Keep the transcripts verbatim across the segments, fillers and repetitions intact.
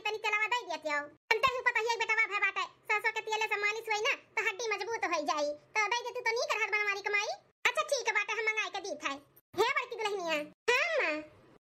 तनी तेलवा दइ दिया तियो। अंते ही पतोहिया बेटवा भय बाटे, सरसों के तेले से मालिश होई ना, तो हड्डी मजबूत होई जाई। तो दइ दे तू तो नीक रहत बनवारी क माई। अच्छा ठीक बाटे, हम मंगाई के दीत है। हे बड़की दुलहिनिया। हाँ माँ।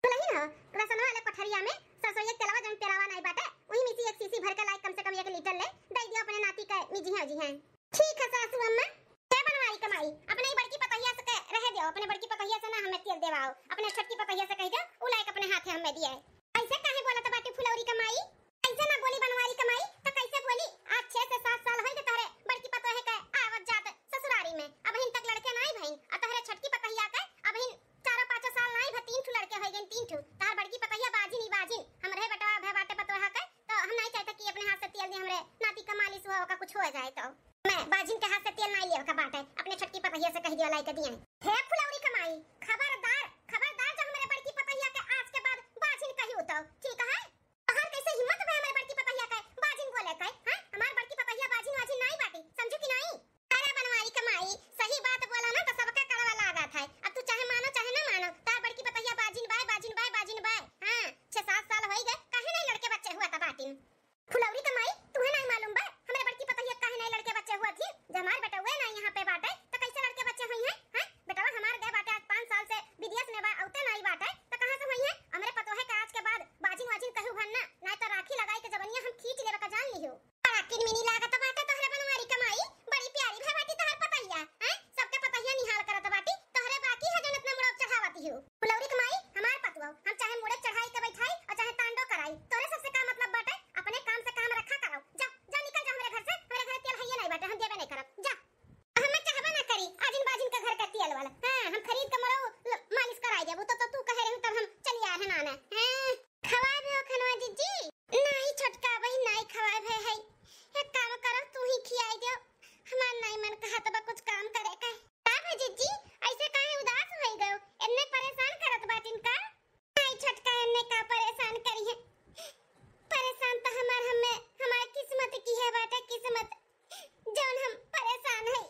दुलहिन हो, रसनवा वाले कोठरिया में सरसों के तेलवा जौन पेलावा नाई बाटे, वही में से एक सीसी भर के लाई, कम से कम एक लीटर ले, दइ दियो अपने नाती के, मिजी हैं जी हैं। ठीक है सासू अम्मा। हे बनवारी क माई, अपने ही बड़की पतोहिया से के रहे दियो, अपने बड़की पतोहिया से ना हमें तेल देवाओ, अपने छोटकी पतोहिया से कहि दियो, उ लाइक अपने हाथे हमें दिए। ऐसे काहे बोलत बाटी फुलौरी क माई? ऐसे ना बोली बनवारी क माई, तो कैसे बोली? आज छह से सात साल होई गए तोहरे बड़की पतोहे के आवत जात ससुरारी में, अबहिन तक लड़के नाई भइन, आ तोहरे छोटकी पतोहिया के अबहिन चारो पाँचो साल नाई भा तीन ठू लड़के होई गइन, तीन ठू। तोहर बड़की पतोहिया बाजिन ही बाजिन, हमरे बेटवा भय बाटे पतोहा के, तो हम नाई चाहता कि अपने हाथ से तेल दे हमरे नाती का मालिश हुआ, ओका कुछ हो जाए तो। मैं बाजिन के हाथ से तेल नाई लेवे का बाटे, अपने छोटकी पतोहिया से कहि दियो लाई के दिए। हे फुलौरी क माई, खबरदार, खबरदार जो हमरे बड़की पतोहिया के आज के बाद बाजिन कही उतो, ठीक है? तोहार कैसे हिम्मत भे हमरे बड़की पतोहिया के बाजिन बोले के, हैं? हमार बड़की पतोहिया बाजिन वाजिन नाई बाटी, समझू कि नाई? अरे बनवारी क माई, सही बात बोला ना तो सबका कड़वा लागत है। अब तू चाहे मानो चाहे ना मानो, तार बड़की पतोहिया बाजिन बाय, बाजिन बाय, बाजिन बाय। हाँ, छह सात साल होई गए, काहे नहीं लड़के बच्चे हुआ था बाटिन? फुलौरी क माई, तुहे नाई मालूम बा, हमरे बड़की पतोहिया काहे नाई लड़के बच्चे हुआ थी? जब हमार बेटउए नाई यहाँ पे बाटे, तो कैसे लड़के बच्चे हुई हैं? हैं? बेटवा हमार गए बाटे आज पाँच साल से विदेश में बा, औते नाई बाटे, तो कहाँ से हुई हैं? हमरे पतोहे के आज के बाद बाजिन वाजिन कहू भन ना, नाई तो राखी लगाई के जबनिया हम खींच लेवे का जान लिहो। बड़ा किनमिनी लागत बाटे तोहरे बनवारी क माई, बड़ी प्यारी भे बाटी तोहर पतोहिया, हैं? सबके पतोहिया निहाल करत बाटी, तोहरे बाकी है जौन इतना मुड़वा चढ़ावत हियो। फुलौरी क माई, हमार पतोह, हम चाहे मुड़े चढ़ाई के बैठाई और चाहे तांडो कराई, तोरे सबसे का मतलब बाटे? अपने काम से काम रखा करो। जा, जा निकल जा हमरे घर से, हमरे घरे तेल हइये नाई बाटे, हम देबे नाई करब। जा। हम चाहबे ना करी आजिन बाजिन के घर के तेल वाला। हाँ, हम खरीद के मरो ल-, मालिश कराई देबू, तो, तो तू कहे रहू तब हम चली आए हैं नाना। हाँ, खवाए भी हो खनवा जीजी? नाई छोटका बहिन, नाई खवाए भे है। एक काम करो, तू ही खियाई दियो, हमार नाई मन कहत बा कुछ काम करे का। का भे जीजी, ऐसे काहे उदास होई गयो? एन्ने परेशान करत बाटिन का? आई छोटका एन्ने का परेशान करी है? परेशान तो हमार हमें, हमार किस्मत की है बाटे किस्मत, जौन हम परेशान है।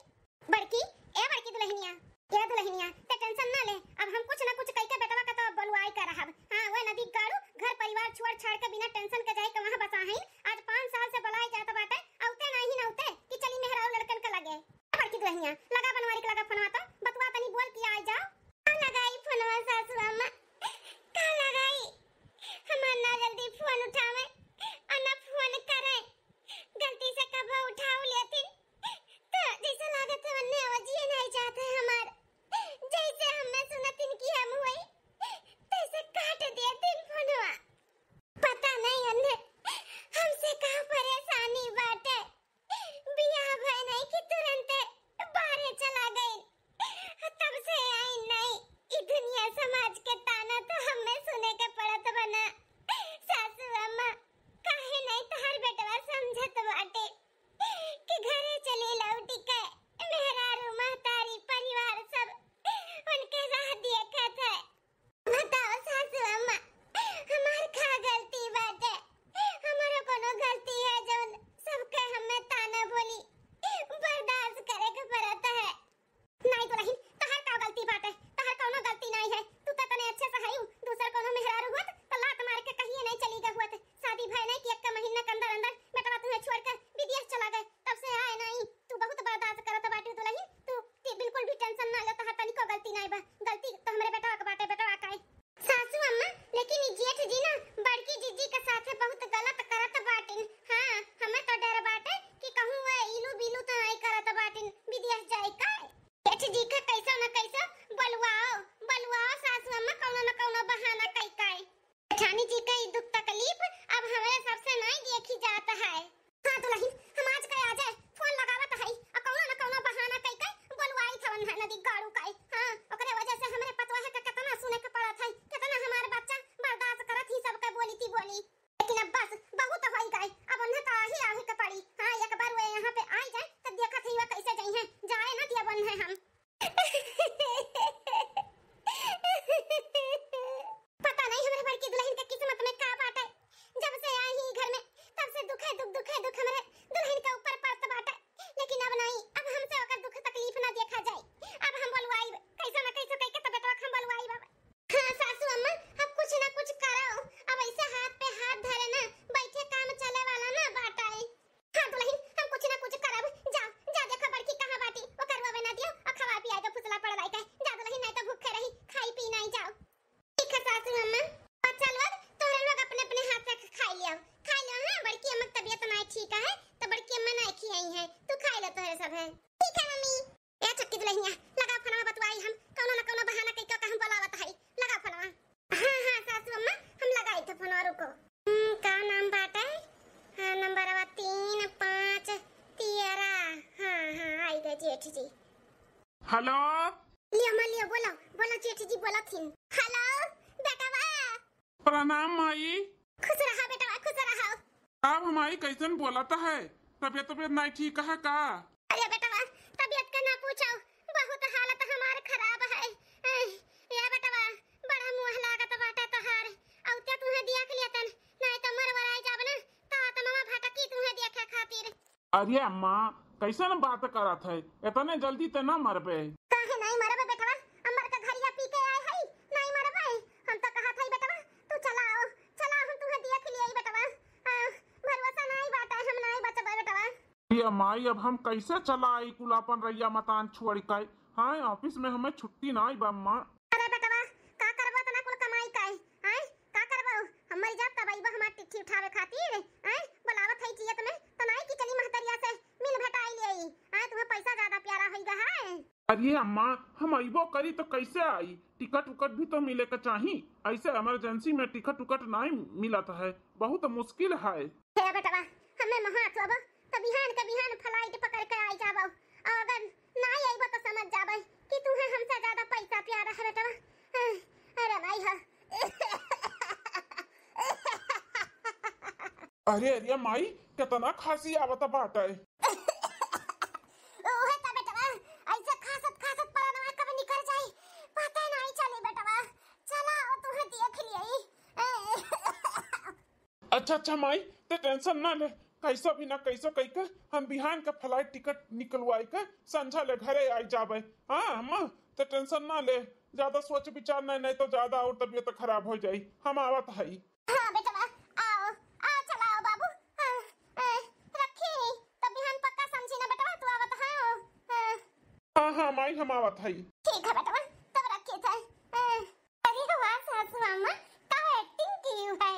बड़की, ए बड़की दुलहिनिया, ए दुलहिनिया, ते tension ना ले, अब हम कुछ ना कुछ कई के बेटवा का तो बलुआई का रहब। हाँ, वह नदी गाड़ू घर परिवार छोड़ छाड़ के बिना tension के जाए के वहाँ बसा हईन। आज पाँच साल से बलाई जात बाटे, औते नाही ना औते कि चली मेहरारू लड़कन के लगे। ए बड़की दुलहिनिया, लगा बनवारी के लगा फोनवा तो, बतवा तनी बोल के आई जाओ। का लगाई फोनवा सासू अम्मा, का लगाई? हमार ना जल्दी फोन उठावे, और ना फोन करे। गलती से कबो उठाऊ लेतिन, तो जैसे लागत है, वन्ने आवाजिए नहीं जात है हमार। जैसे हमें सुनतिन कि हम हुई, तैसे काट देतिन फोनवा। पता नहीं उन्हें हम हेलो। लियो माँ, लियो, बोलो, बोलो, जेठ जी बोलत हिन। हेलो बेटवा। प्रणाम माई। खुश रहा बेटवा, खुश रहा। अब माई कैसन बोलत है? तबियत, तबियत नाई ठीक है का? अरे बेटवा, तबियत का ना पूछो, बहुत हालत हमार खराब है। ए, या बेटवा, बड़ा मुँह लागत बाटे तोहार। औते तुहे देख लेतन, नाई तो मर वराई जाब ना, तो आत्मा भटकी तुहे देखे खातिर। अरे अम्मा, कैसन बात करत है? इतने जल्दी ते ना मरबे। काहे नाई मरबे बेटवा? अम्मर का घरिया पी के आए है, नाई मरबे। हम तो कहत है बेटवा, तू चला आओ, चला, हम तुहे देख लियाई बेटवा। आ, भरोसा नाई बाटे, हम नाई बचबे बेटवा। अरे माई, अब हम कैसे चला आई कुल अपन रैया मतान छोड़ के? हाँ, ऑफिस में हमें छुट्टी नाई बा अम्मा। अरे बेटवा, का करबो इतना कुल कमाई का है? हैं? का करबो? हम मर जाब तब अइबो हमार टिट्ठी उठावे खातिर? हैं? बुलावत है जियत में, तो नाई कि चली महतरिया से मिल भेटाई ले आई। हैं? तुम्हें पैसा ज्यादा प्यारा होई गा है। अरे अम्मा, हम अइबो करी तो कैसे आई? टिकट उकट भी तो मिले के चाही। ऐसे इमरजेंसी में टिकट उकट नाई मिलत है, बहुत मुश्किल है। हे बेटवा, हमें महा तो अब तो बिहान के बिहान फ्लाइट पकड़ के आई जाबो। और अगर नाई अइबो तो समझ जाबे कि तुहे हमसे ज्यादा पैसा प्यारा है बेटवा। अरे माई हो। अरे, अरे माई, कितना खांसी आवत बाटे। उहे त बेटवा, ऐसे खांसत खांसत परनवा कब निकल जाई, पता नाई चली बेटवा। चला, ओ तुहे देख लियाई। अच्छा, अच्छा माई, ते टेंशन ना ले, कैसो भी ना कैसो कइके हम बिहान के फ्लाइट टिकट निकलवाई के संझा ले घरे आई जाबे। हाँ अम्मा, ते टेंशन ना ले, ज्यादा सोच विचार नहीं, नहीं तो ज्यादा और तबियत खराब हो जाई। हम आवत हई। हाँ बेटवा, आओ, आओ, चला आओ बाबू। हाँ, ए, रखी, तब बिहान पक्का समझी ना बेटवा, तू आवत है। हाँ। हाँ, हाँ माई, हम आवत हई। ठीक है बेटवा, तब रखी थे। ए, अरे वाह सासू अम्मा, का एक्टिंग की है।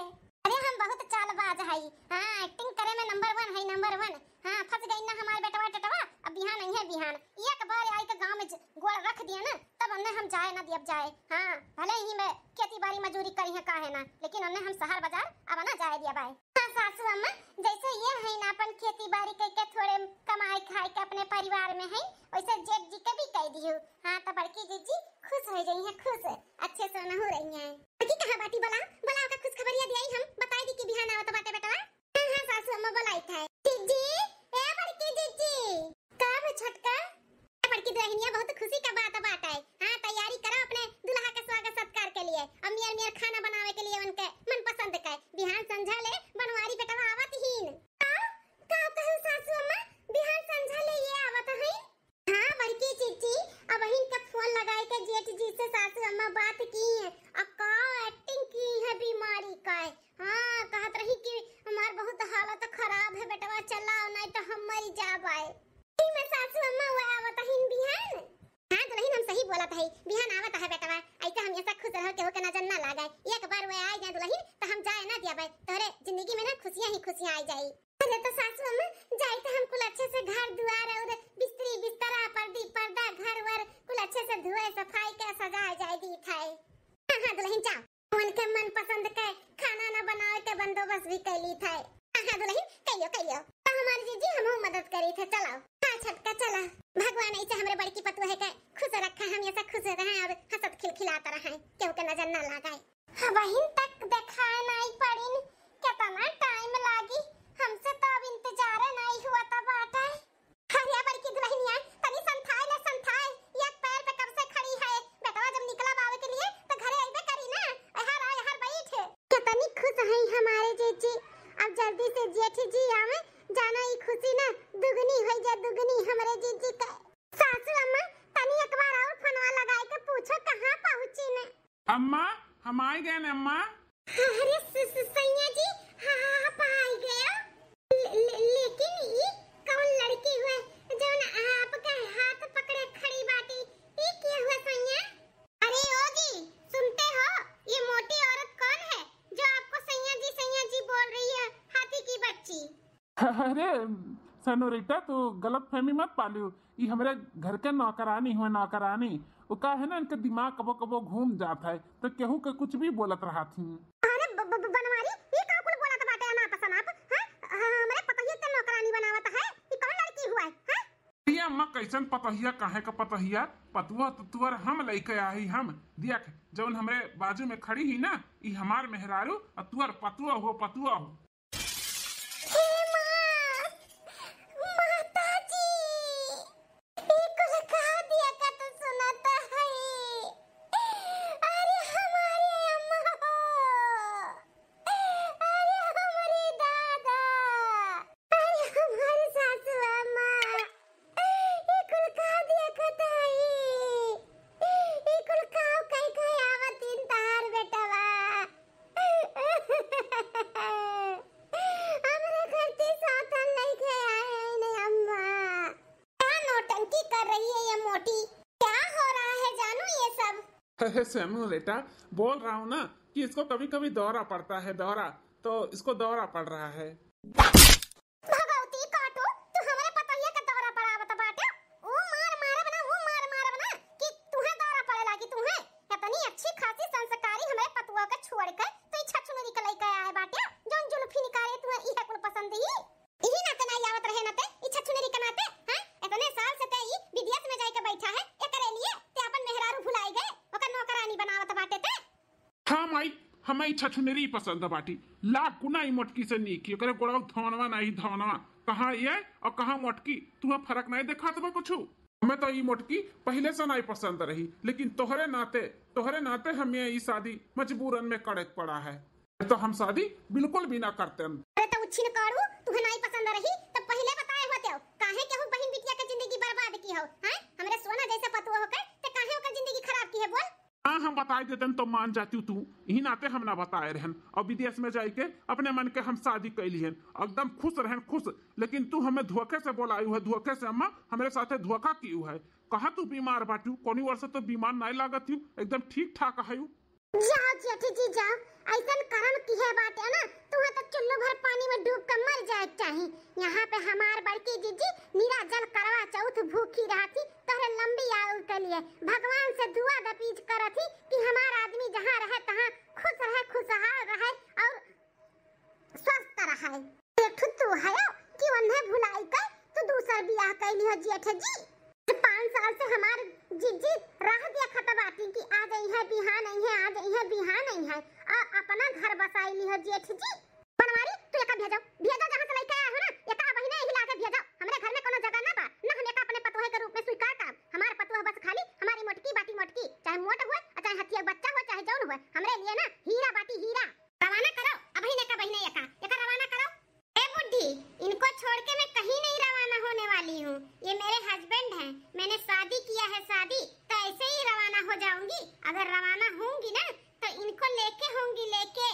अरे हम बहुत चालबाज हई। हाँ, एक्टिंग करे में नंबर वन है, नंबर वन। हाँ, फंस गई ना हमारे बेटवा टेटवा। अब बिहान नहीं है, बिहान एक बार आई के गाँव में ज-, गोड़ रख दिया ना, तब उन्हें हम जाए ना दियब जाए। हाँ, भले ही में खेती बाड़ी मजूरी करी है काहे ना, लेकिन उन्हें हम शहर बाजार अब ना जाए दिया बाए। हाँ सासू अम्मा, जैसे ये है ना अपन खेती बाड़ी करके थोड़े कमाई खाए के अपने परिवार में है, वैसे जेठ जी के भी कह दियो। हाँ, तो बड़की जीजी खुश हो जाई है, खुश, अच्छे से ना हो रही है। बड़की कहाँ बाटी, बोला, बोला, ओका खुश खबरिया दियाई हम, बताई दी कि बिहान आवत बाटे बेटवा। हाँ, हाँ, सासू अम्मा बोलाइत है। जीजी, ए बड़की जीजी। का हो छोटका? ए बड़की दुल्हनिया, बहुत खुशी का बात बाटे। हाँ, तैयारी करो अपने दुल्हा के स्वागत सत्कार के लिए। अब मियर मियर खाना बनावे के लिए उनके मनपसंद के। बिहान संझा ले बनवारी बेटवा आवत हीन। का? का कहू सासू अम्मा? बिहान संझा ले ये आवत हईन? हाँ बड़की जीजी, अबहिन के फोन लगाई के जेठ जी से सासू अम्मा बात की है, आ का एक्टिंग की है बीमारी का है। हाँ, कहत रही कि हमार बहुत हालत खराब है बेटवा, चलाओ नहीं तो हम मरी जाब आए। ई में सासू अम्मा वो आवत हईन बिहान। हाँ दुल्हन, हम सही बोलत है, बिहान आवत है बेटवा। ऐसे हमेशा खुश रहो, केहू के नजर ना लागे। एक बार वो आ जाए दुल्हन, तो हम जाए ना दियाबे, तोहरे जिंदगी में ना खुशियाँ ही खुशियाँ आ जाई। अरे तो सासू अम्मा, जाई तो हम कुल अच्छे से घर दुआर और बिस्तरी बिस्तरा, पर्दी पर्दा, घर वर कुल अच्छे से धोए सफाई के सजाए जाए दी थे। हाँ, हाँ दुल्हन जाओ, उनके मन पसंद के खाना ना बनावे के बंदोबस्त भी कैली थे। हाँ, हाँ दुल्हन, कहियो, कहियो। तो हमारी जीजी हमहू मदद करी थे, चलाओ। हाँ छोटका, चला। भगवान ऐसे हमरे बड़की पतुआ है के खुश रखे, हमेशा खुश रहे और हंसत खिलखिलात रहे, केहू के नजर ना लगाए। अबहिन तक देखाए नाई पड़िन, केतना टाइम लागी, हमसे तो अब इंतजारे नाई हुआ था बाटे। अरे बड़की दुल्हनिया, तनी संथाए ले संथाए, एक पैर पे कब से खड़ी है। बेटवा जब निकला बावे के लिए तो घरे अइबे करी ना, यहाँ रह, यहाँ बैठ। केतनी खुश है हमारे जीजी, अब जल्दी से जेठ जी आवे, जाना ई खुशी ना दुगनी हो जा, दुगनी हमरे जीजी का। सासू अम्मा, तनी एक बार और फोनवा लगाए के पूछो कहाँ पहुँची ने। अम्मा, हम आ गए ने अम्मा। अरे स-, स-, सैया जी, हाँ, आप आ गए। ले-, ले-, लेकिन ई कौन लड़की हुए जौन आपका हाथ पकड़े खड़ी बाटी? ई के हुए सैया? अरे ओ जी, सुनते हो, ये मोटी औरत कौन है जो आपको सैया जी, सैया जी बोल रही है, हाथी की बच्ची? अरे सेनोरिटा, तू गलत फहमी मत पालियो, ई हमरे घर के नौकरानी हुए, नौकरानी। वो का है ना, इनके दिमाग कबो कबो घूम जात है, तो केहू के कुछ भी बोलत रहत ही। अरे ब-, ब-, ब-, बनवारी, ई का कुल बोलत बाटे अनाप शनाप, हैं? हमरे पतोहिए के नौकरानी बनावत है, ई कौन लड़की हुआ है, हैं? ये अम्मा कैसन पतोहिया, काहे का पतोहिया? पतुआ तो तुअर हम लइके आई हम। देख, जौन हमरे बाजू में खड़ी ही ना, ई हमार मेहरारू, और तुअर पतुआ हो, पतुआ हो। हे माँ, माता जी, ई कुल का दिया का तो सुनाता है। अरे हमारे अम्मा हो, अरे हमारे दादा, अरे हमारे सासू अम्मा, ई कुल का दिया का ताई, ई कुल का कई कई आवत इन तार बेटवा। हमरे घर के साथ हम नहीं खे आए हैं, नहीं अम्मा। क्या नौटंकी कर रही है ये मोटी? क्या हो रहा है जानू ये सब? हे, हे, सेमुलेटा, बोल रहा हूँ ना कि इसको कभी-कभी दौरा पड़ता है, दौरा, तो इसको दौरा पड़ रहा है। भगवती काटो, तू हमरे पतोहिया के दौरा पड़ावत बाटे। ऊ मार मारब ना, ऊ मार मारब ना कि तुहे दौरा पड़े लागी तुहे। इतनी अच्छी खासी संस्कारी हमरे पतुआ के छोड़ के तू ई छछुनरी के लइके आए बाटे, जौन जुल्फी निकारे तुहे इहे कुल पसंद ही। इही नाते नाई आवत रहे नाते, ई छछुनरी के नाते, हैं? इतने साल से ते ई विदेश में जाइके बैठा है, एकरे लिए ते अपन मेहरारू भुलाई गए, ओकर नौकरानी बनावत बाटे ते। हाँ माई, हमें ई छछुनरी पसंद बाटी, लाख गुना ई मोटकी से नीक, एकरे गोड़वा धनवा नाही धनवा, कहाँ ये और कहाँ मोटकी, तुम्हें फर्क नहीं देखात बा कुछ? हमें तो ई मोटकी पहले से नहीं पसंद रही, लेकिन तोहरे नाते, तोहरे नाते हमें ई शादी मजबूरन में करे के पड़ा है। तो हम शादी बिल्कुल भी ना करतेन। अरे तो उच्छिन करू, तुहे नाई पसंद रही तो पहिले बताए होते हो, काहे केहू बहिन बिटिया के जिंदगी बर्बाद की हो, हैं? हमरे सोना जैसे पतुआ होके ते काहे ओकर जिंदगी खराब की है बोल? हाँ, हम बताए देतेन तो मान जाती तू, यही नाते हम ना बताए रहन। और विदेश में जाइके अपने मन के हम शादी कैली हन, एकदम खुश रहन, खुश। लेकिन तू हमें धोखे से बोलायु है, धोखे से अम्मा, हमरे साथे धोखा कियु है। कहाँ तू बीमार बाटू? कौनी वर्ष तो बीमार नाई लागत यू, एकदम ठीक ठाक है यू। जाओ जेठी जी जाओ, ऐसन करम किहे बाटे ना, तुहे तो चुल्लू भर पानी में डूब के मर जाए के चाही। यहाँ पे हमार बड़की जीजी निराजल करवा चौथ भूखी रहत ही, तोहरे लंबी आयु के लिए भगवान से दुआ दपीज करत ही कि हमार आदमी जहाँ रहे तहाँ खुश रहे, खुशहाल रहे और स्वस्थ रहे। एक ठो तू हयो कि ओन्हे भुलाई के तू दूसर बियाह कैली हो जेठ जी। पाँच साल से हमार जीजी राह देखत बाटी कि आ जइहे बिहान अइहे, आ जइहे बिहान अइहे, और अपना घर बसाई ली हो जेठ जी। बनवारी, तू एका भेजो, भेजो जहाँ से लइके आए हो ना, एका बहिने यही लागे भेजो। हमरे घर में कोनो जगह ना बा, ना हम एका अपने पतोहे के रूप में स्वीकार करब। हमार पतोह बस खाली हमारी मोटकी बाटी मोटकी, चाहे मोट हुए, चाहे हथिया बच्चा हुए, चाहे जौन हुए, हमरे लिए ना हीरा बाटी हीरा। रवाना करो, अबहिने का बहिने एका, एका रवाना करो। ए बुड्ढी, इनको छोड़ के मैं कहीं नहीं रवाना होने वाली हूँ। ये मेरे husband हैं, मैंने शादी किया है, शादी, तो ऐसे ही रवाना हो जाऊंगी। अगर रवाना होंगी ना, तो इनको लेके होंगी, लेके।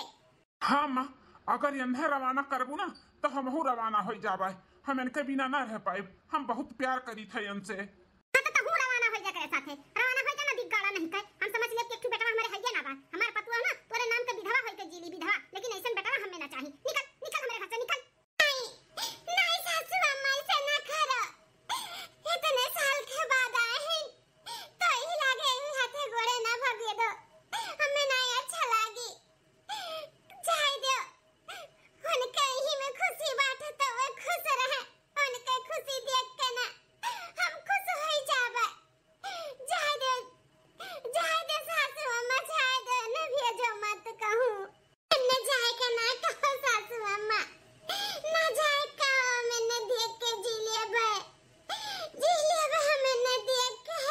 हाँ माँ, अगर इन्हें रवाना करबू ना, तो हमहू रवाना हो जाबे। हम इनके बिना ना रह पाइब, हम बहुत प्यार करी थे इनसे। हाँ, तो तहूँ रवाना होइ जा करे साथे। रवाना होइ जा ना, दिग्गाड़ा नहीं कहे। हम समझ लेब कि एक ठो बेटवा हमरे हइये ना बा। हमार पतुआ ना तोरे नाम के विधवा होइ के जीली, विधवा। लेकिन ऐसन बेटवा हमें ना चाही। निकल, निकल हमरे घर से, निकल। नहीं, नहीं सासू अम्मा, ऐसे ना करो। इतने साल के बाद आए हैं, तो ही लागे इन हाथे गोड़े ना भगे दो। हमें नहीं अच्छा लागी। जाए दो। उनके यही में खुशी बाटे तो वे खुश रहे। उनके खुशी देख के ना हम खुश होइ जाबे। जाए दे, जाए दे सासू अम्मा, जाए दे, न भेजो मत कहूँ। न जाए के ना कहो सासू अम्मा, न जाए कहो, मैंने देख के जी लेबे, जी लेबे, मैंने देख के।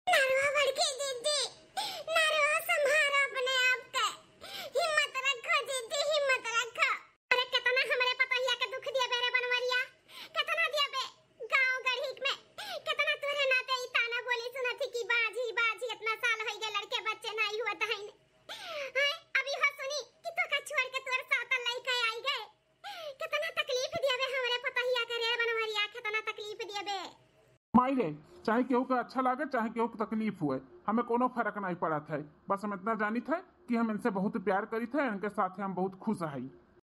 नरवा बड़की दीदी, नरवा संभारो अपने आप के, हिम्मत रखो दीदी, हिम्मत रखो। अरे केतना हमरे पतोहिया के दुख दिया बे रे बनवरिया, केतना दिया बे। गाँव गढ़ी में केतना तोरे नाते ई ताना बोली सुनत ही कि बाझी, बाझी, इतना साल होइ गए लड़के बच्चे नाई हुआ तहिन। हैं, अभी हो सुनी कि तोका छोड़ के तोर साथ लइके आई गए। केतना तकलीफ दिया बे हमरे पतोहिया के रे बनवरिया, केतना तकलीफ दिया बे। माई रे, चाहे केहू के अच्छा लागे, चाहे केहू के तकलीफ हुए, हमें कोनो फर्क नहीं पड़त है। बस हम इतना जानित है कि हम इनसे बहुत प्यार करित है, इनके साथ हम बहुत खुश है।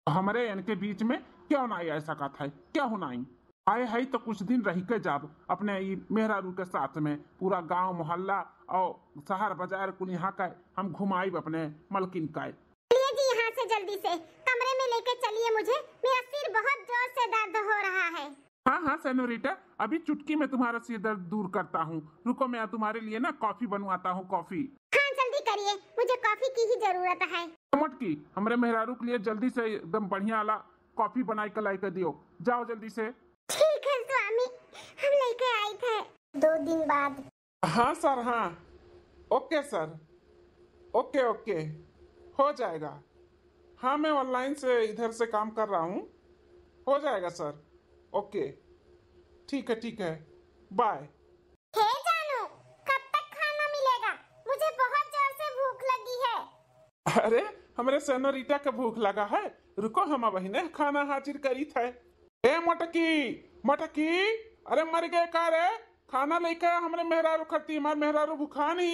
हमरे इनके बीच में क्यों नहीं आ सकत है, क्यों नहीं? आए है तो कुछ दिन रह के जाब अपने ई मेहरारू के साथ में, पूरा गांव मोहल्ला और शहर बाजार कुल यहाँ का हम घुमाइब अपने मलकिन का। चलिए जी यहाँ से जल्दी से, कमरे में लेके चलिए मुझे, मेरा सिर बहुत जोर से दर्द हो रहा है। हाँ हाँ सेनोरिटा, अभी चुटकी में तुम्हारा सिर दर्द दूर करता हूँ। रुको, मैं तुम्हारे लिए ना कॉफी बनवाता हूँ, कॉफी। हाँ, जल्दी करिए, मुझे कॉफी की ही जरूरत है। मटकी, हमरे मेहरारू के लिए जल्दी से एकदम बढ़िया वाला कॉफी बनाई के लाई के दियो, जाओ जल्दी से। ठीक है स्वामी, हम लेके आई थे। दो दिन बाद। हाँ सर, हाँ। ओके सर, ओके ओके, हो जाएगा। हाँ, मैं ऑनलाइन से इधर से काम कर रहा हूँ, हो जाएगा सर। ओके, ठीक है, ठीक है, बाय। हे जानू, कब तक खाना मिलेगा? मुझे बहुत जोर से भूख लगी है। अरे, हमरे सेनोरिटा के भूख लगा है, रुको, हम अबहिने खाना हाजिर करीत है। ए मटकी, मटकी, अरे मर गए का रे? खाना लेके आ हमरे मेहरारू खती, हमार मेहरारू भुखानी।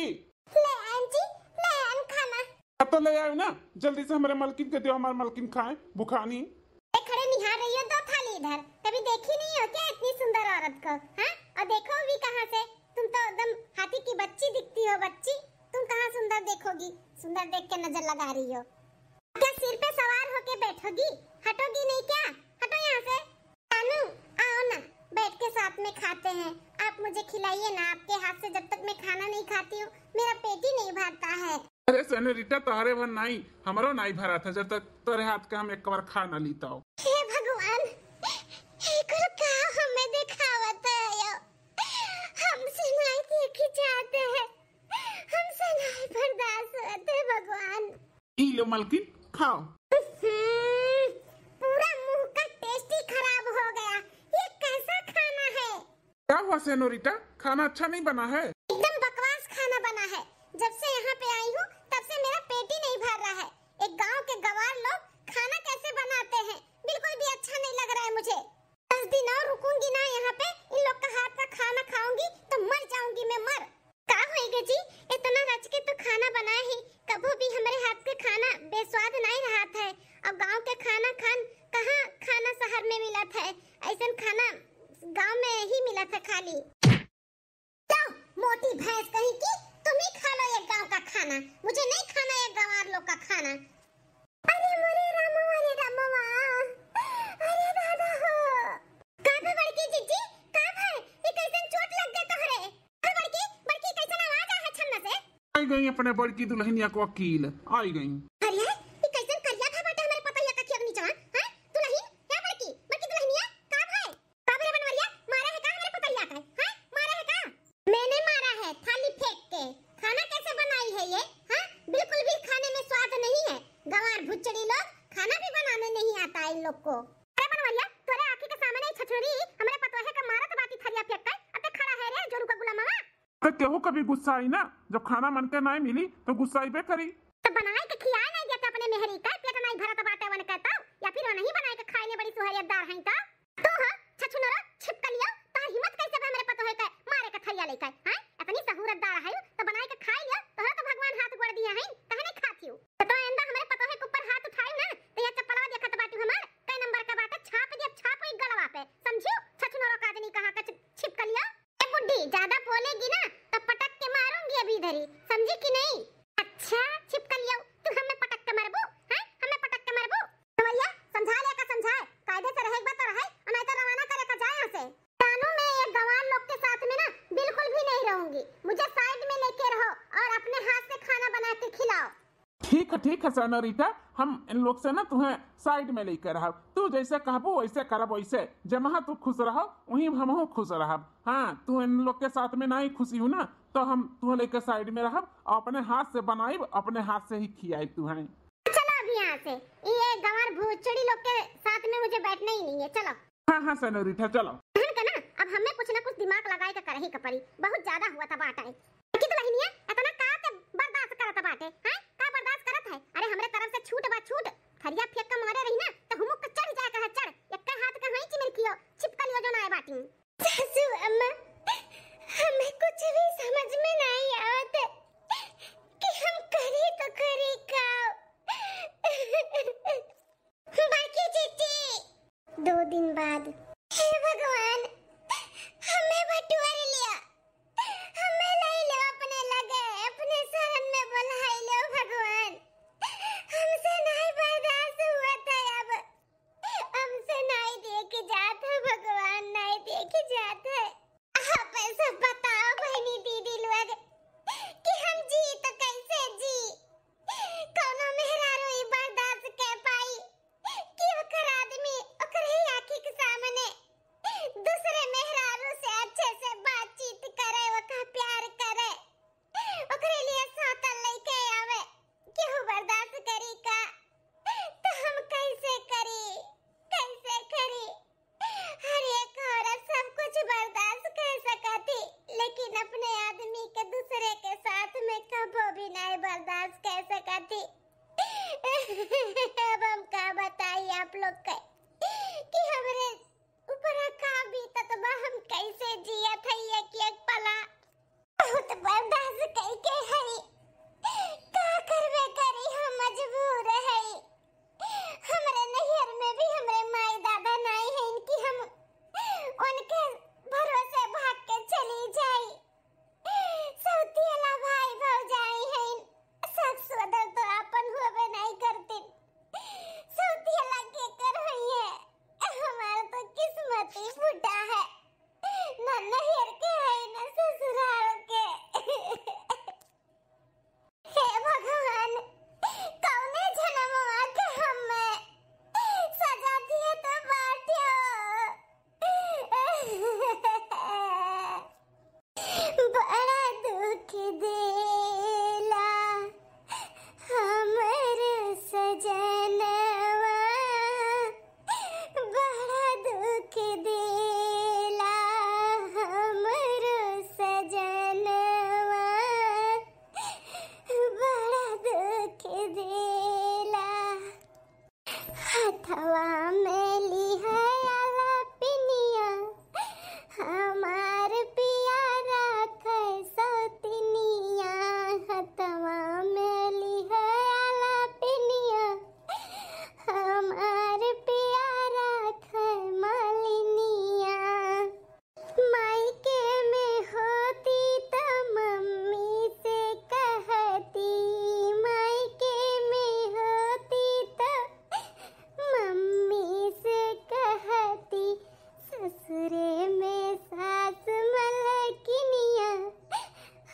ले आन जी, ले आन खाना। अब तो ले आयो ना, जल्दी से हमरे मलकिन के दियो, हमार मलकिन खाए, भुखानी। ए, खड़े निहार रही हो दो थाली इधर, कभी देखी नहीं हो क्या इतनी सुंदर औरत को, हाँ? और देखो भी कहाँ से, तुम तो एकदम हाथी की बच्ची दिखती हो, बच्ची। तुम कहाँ सुंदर देखोगी, सुंदर देख के नजर लगा रही हो। क्या सिर पे सवार होके बैठोगी, हटोगी नहीं क्या? हटो यहाँ से। जानू, आओ ना, बैठ के साथ में खाते हैं। आप मुझे खिलाइए ना, आपके हाथ से जब तक मैं खाना नहीं खाती हूँ, मेरा पेट ही नहीं भरता है। अरे सेनोरिटा, तोहरे भर नाई, हमरो नाई भरा था जब तक तोरे हाथ के हम एक बार खा ना लीता हो। हे भगवान, हे कुल का हमें दिखावत है यो? हमसे नाई देखी जाते हैं, हमसे नाई बर्दाश्त होते भगवान। ई लो मलकिन, खाओ। हम्म, पूरा मुंह का टेस्ट ही खराब हो गया। ये कैसा खाना है? क्या हुआ सेनोरिटा, खाना अच्छा नहीं बना है? एकदम बकवास खाना बना है। जब से यहाँ पे आई हूँ तब से मेरा पेट ही नहीं भर रहा है। एक गांव के गंवार लोग खाना कैसे बनाते हैं, बिल्कुल भी अच्छा नहीं लग रहा है मुझे। दस दिन और रुकूंगी ना यहाँ पे, इन लोग का हाथ का खाना खाऊंगी तो मर जाऊंगी मैं, मर। का होइगे जी, इतना रच के तो खाना बनाए ही, कभो भी हमरे हाथ के खाना बेस्वाद नाई रहत है। अब गांव के खाना खान कहाँ खाना शहर में मिलत है, ऐसन खाना गांव में ही मिलत है खाली। लो, मोटी भैंस कहीं की, तुम ही खा लो ये गांव का खाना, मुझे नहीं खाना ये गंवार लोग का खाना। अरे मोरे रामवा, अरे रामवा, अरे दादा हो। का भे बड़की जिज्जी, का भे? ये कैसन चोट लग गए तोहरे? अरे बड़की, बड़की कैसन आवाज आ है छन्ना से? आई गई अपने बड़की दुल्हनिया को अकील, आई गई। अरे, ये कैसन करिया भे बाटे हमरे पतोहिया का खिया के नीचवा, हैं? दुल्हन, क्या बड़की, बड़की दुल्हनिया, का भे? का भे रे बनवरिया, मारा है का हमरे पतोहिया का, हैं? मारा है का? मैंने मारा है थाली फेंक के। खाना कैसे बनाई है ये, हाँ? बिल्कुल भी खाने में स्वाद नहीं है। गंवार भुच्चड़ी लोग, खाना भी बनाने नहीं आता इन लोग को। अरे बनवरिया, तोरे आँखी के सामने ही छछुरी हमरे पतोहे के मारत बाटी थरिया फेंक के, अते खड़ा है रे जोरू का गुलामवा। तो केहू कभी गुस्सा आई ना, जब खाना मन के नाई मिली तो गुस्सा आइबे करी। तो बनाए के खियाए नहीं देते अपने मेहरी का, पेट नहीं भरत बाटे वन के तो, या फिर नहीं बनाए के खाए ले बड़ी सुहरियतदार हैं तो। तू हो छछुनरो छिपकलियो, तोहर हिम्मत कैसे बा हमरे पतोहे के मारे के थरिया लेके, हैं? इतनी सहूरतदार है तो बनाए के खाए लियो, तोहरा तो भगवान हाथ गोड़ दिए हैं, काहे नहीं खाती हो? तो, तो आइंदा हमरे पतोहे के ऊपर हाथ उठाई ना, तो ये चप्पलवा देखत बाटू हमार, कै नंबर का बाटे, छाप दिया, छाप ई गलवा पे, समझियो? छछुनरो काजनी कहाँ का छि-, छिपकलियो। ए बुड्ढी, ज्यादा बोलेगी ना तो पटक के मारूंगी अभी इधर ही, समझी कि नहीं? अच्छा छिपकलियो, तू हमें पटक के मरबू, हैं? हमें पटक के मरबू? भैया समझा ले का समझाए, कायदे से रहे एक बार तो रहे, और नहीं तो रवाना करे का जाए यहाँ से। जानू, मैं ये गंवार लोग के साथ में ना बिल्कुल भी नहीं रहूंगी, मुझे साइड में लेके रहो और अपने हाथ से खाना बना के खिलाओ। ठीक है, ठीक है सेनोरिटा, हम इन लोग से ना तुम्हें साइड में लेकर रहब। तू जैसे कहबू वैसे करब, वैसे जमहा तू खुश रहो, वहीं हमहू खुश रहब। हाँ, तू इन लोग के साथ में नहीं खुशी हूँ ना, तो हम तुम्हें लेकर साइड में रहब और अपने हाथ से बनाइब, अपने हाथ से ही खियाइब तुम्हें। चलो अब यहाँ से, ये गंवार भुच्चड़ी लोग के साथ में मुझे बैठना ही नहीं है, चलो। हाँ हाँ सेनोरिटा, चलो। बहन के ना, अब हमें कुछ ना कुछ दिमाग लगाए के करही के पड़ी, बहुत ज्यादा हुआ था बाटा है। कि दुल्हनिया इतना का के बर्दाश्त करत बाटे, हैं? का बर्दाश्त करत है? अरे हमरे तरफ से छूट बा छूट, थरिया फेंक के मारे रही ना, तो हुमुक के चढ़ जाए कहे चढ़, एक्के हाथ के हई चिमर कियो, छिपकलियो जो ना आए बाटी। सासू अम्मा, हमें कुछ भी समझ में नहीं आवत कि हम करी तो करी का। बाकी जीजी। दो दिन बाद। हे भगवान, हमें बटोर लिया, हमें लाई लो अपने लगे, अपने शरण में बुलाई लो भगवान, हमसे नहीं बर्दाश्त हुआ था अब, हमसे नहीं देख जात है भगवान, नहीं। हथवा में लिहे आला पिनिया, हमार पिया राखे सौतिनिया। हथवा में लिहे आला पिनिया, हमार पिया राखे मलिनिया। मायके में होती त मम्मी से कहती, मायके में होती त मम्मी से कहती, ससुरे में सास मलकिनिया,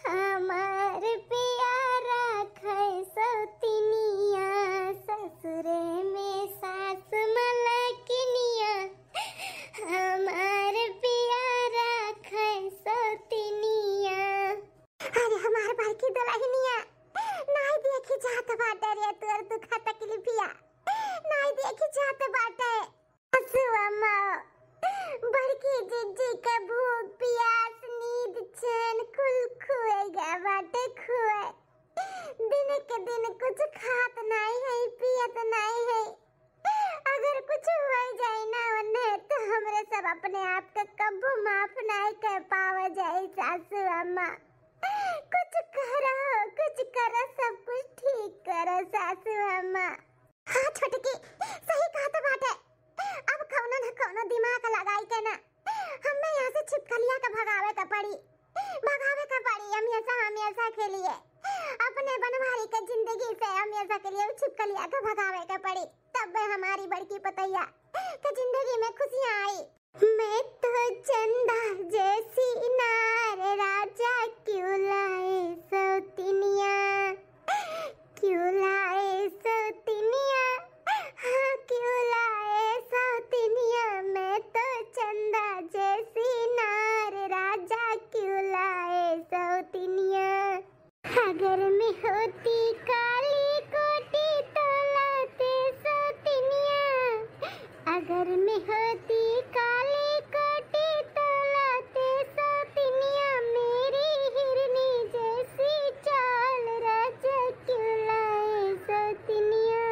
हमार पिया राखे सौतिनिया। ससुरे में सास मलकिनिया, हमार पिया राखे सौतिनिया। अरे हमार बड़की दुलहिनिया, नाई देखी जात बाटे रे तोर दुख तकलीफिया, नाई देखी जात बाटे। सासू अम्मा, बड़की जिज्जी के भूख, पियास, नींद, चैन कुल खोए गए बाटे, खोए। दिन के दिन कुछ खात नाई है, पियत नाई है। अगर कुछ हो जाए ना उन्हें, तो हमरे सब अपने आप के कब्बो माफ नाई कर पावे जाए सासू अम्मा। कुछ करो, कुछ करो, सब कुछ ठीक करो सासू अम्मा। हाँ छोटकी, सही कहत बाटे। अब कौनो न कौनो दिमाग लगाई के ना हमें यहाँ से छिपकलिया के भगावे के पड़ी, भगावे के पड़ी हमेशा, हमेशा के लिए। अपने बनवारी के जिंदगी से हमेशा के लिए उ छिपकलिया के भगावे के पड़ी, तब हमारी बड़की पतैया के जिंदगी में खुशियाँ आई। मैं तो चंदा जैसी नार, राजा क्यों लाए सौतिनिया, क्यों लाए सौतिनिया, हाँ क्यों लाए सौतिनिया। मैं तो चंदा जैसी नार, राजा क्यों लाए सौतिनिया। अगर मैं होती काली कोटी तो लाते सौतिनिया, अगर मैं होती काली कोटी तो लाते सौतिनिया, मेरी हिरनी जैसी चाल राजा क्यों लाए सौतिनिया।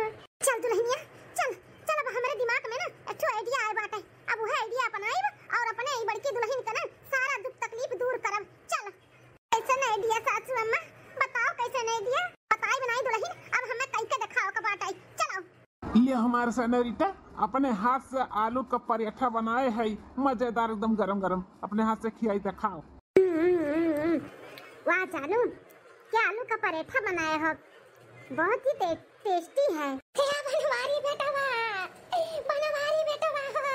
चल दुलहिनिया, चल, चल, अब हमरे दिमाग में ना एक ठो idea आए बाटे। अब उहे idea अपनाइब और अपने ई बड़की दुलहिन के ना सारा दुख तकलीफ दूर करब। चल। कैसन idea सासू अम्मा? बताओ कैसन idea? बताई बनाई दुलहिन, अब हमें कई के देखाओ के बाटे। चलो। ये हमार सेनोरिटा अपने हाथ से आलू का पराठा बनाए है, मजेदार एकदम गरम गरम, अपने हाथ से खियाई देखाओ। हम्म, हम्म, हम्म, हम्म। वाह जानू, क्या आलू का पराठा बनाए हो, बहुत ही टे-, tasty है। क्या बनवारी बेटवा, बनवारी बेटवा हो।